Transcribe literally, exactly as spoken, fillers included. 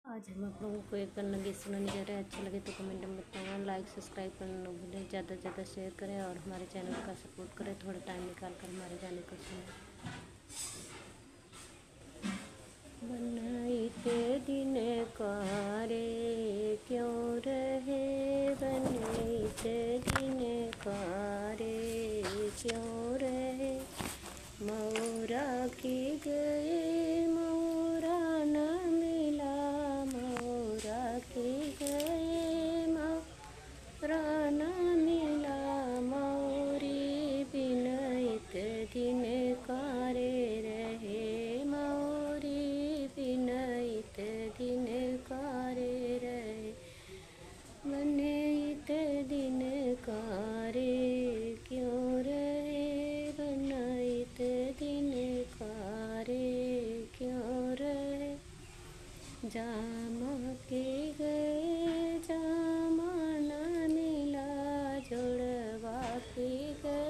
आज हम आप लोगों को एक गन्ना गीत सुनाने जा रहे हैं। अच्छा लगे तो comment में बताएं, like subscribe करना ना भूलें, ज़्यादा से ज़्यादा share करें और हमारे channel का support करें। थोड़ा time निकाल कर हमारे गाने को सुनें। बनइत दिन कारे क्यों रहे, बनइत दिन कारे क्यों रहे, मौरा के गए मौरा न मिला, मौरा के गए मौरा न मिला, मौरी बिनइत दिन कारे रहे, मौरी बिनइत दिन कारे रहे, बनइत दिन कारे क्यों रहे, बनइत दिन कारे क्यों रहे, जामा के गए जामा न मिला, जोड़वा के गए